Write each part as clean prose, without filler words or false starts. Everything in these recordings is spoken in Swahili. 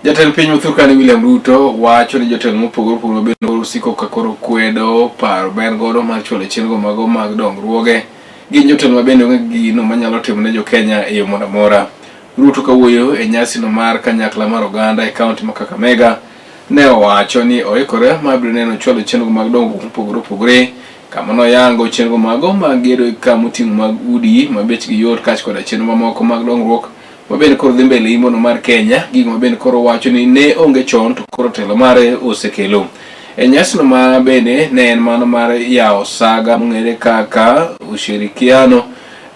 Jatend piny Muthurkani William Ruto wacho ni jotelo mopogore opogore bende koro siko ka koro kwedo paro ma en godo mar chwalo chenro mago mag dongruoge. Gin jotelo ma bende onge gi gino manyalo timo ne jokenya e yo moro amora. Ruto kawuoyo e nyasino mar kanyakla mar oganda e kaunti ma Kakamega ne owacho ni oikore mar biro neno chwalo chenro mag dongruok mopogore opogore kama noyango chenro mago mag gedo ka moting'o mag udi ma bechgi yot kaachiel koda chenro mamoko mag dongruok mabende koro dhi mbele imbono mar Kenya, gigo mabende koro wacho ni ne onge chon to koro telo mare osekelo. E nyasino ma bende ne en mano mar yawo saga mong'ere kaka ushirikiano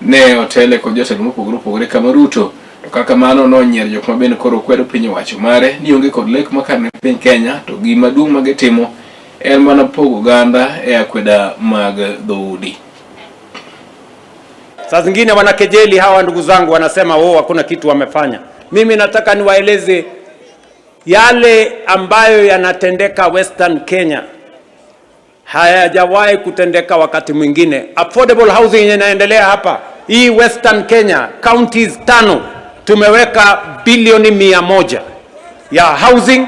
ne otele kod jotelo mopogore opogore kama Ruto to kata kamano nonyiero jok ma bende koro kwedo piny owacho mare ni onge kod lek makare ne piny Kenya to gima duong' ma gitimo en mana pogo oganda e akweda mag dhoudi. Saa zingine wanakejeli hawa ndugu zangu, wanasema wao hakuna kitu wamefanya. Mimi nataka niwaeleze yale ambayo yanatendeka Western Kenya hayajawahi kutendeka wakati mwingine. Affordable housing yenye inaendelea hapa hii Western Kenya, counties tano tumeweka bilioni 100 ya housing,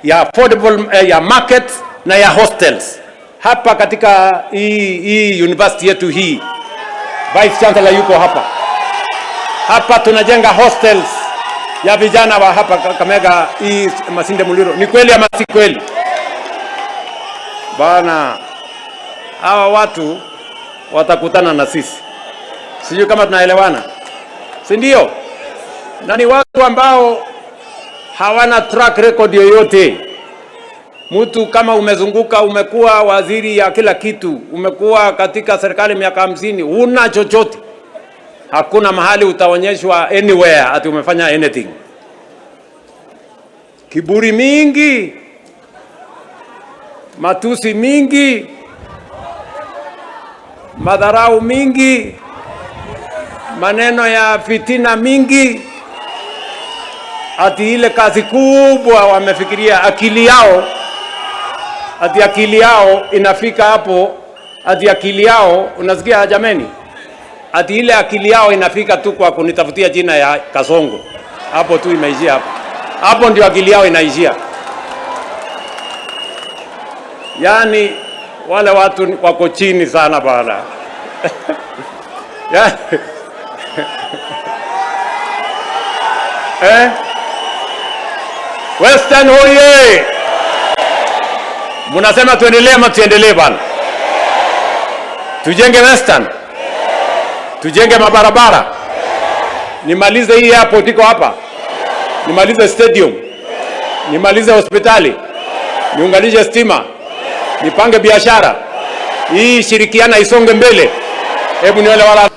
ya affordable, ya markets na ya hostels hapa katika hii university yetu hii. Vice Chancellor yuko hapa. Hapa tunajenga hostels ya vijana wa hapa Kakamega, hii Masinde Muliro. Ni kweli ama si kweli? Bana, hawa watu watakutana na sisi, sijui kama tunaelewana, si ndio? Na ni watu ambao hawana track record yoyote. Mtu kama umezunguka, umekuwa waziri ya kila kitu, umekuwa katika serikali miaka 50, huna chochote, hakuna mahali utaonyeshwa anywhere ati umefanya anything. Kiburi mingi, matusi mingi, madharau mingi, maneno ya fitina mingi, ati ile kazi kubwa wamefikiria akili yao, ati akili yao inafika hapo, ati akili yao, unasikia jameni, ati ile akili yao inafika tu kwa kunitafutia jina ya Kasongo, hapo tu imeishia hapo, hapo ndio akili yao inaishia. Yaani wale watu wako chini sana bwana. Yaani, eh? Western hoye! Munasema tuendelee ama tuendelee bwana? Tujenge Western, tujenge mabarabara, nimalize hii airport iko hapa, nimalize stadium, nimalize hospitali, niunganishe stima, nipange biashara hii, shirikiana isonge mbele. Hebu nione wala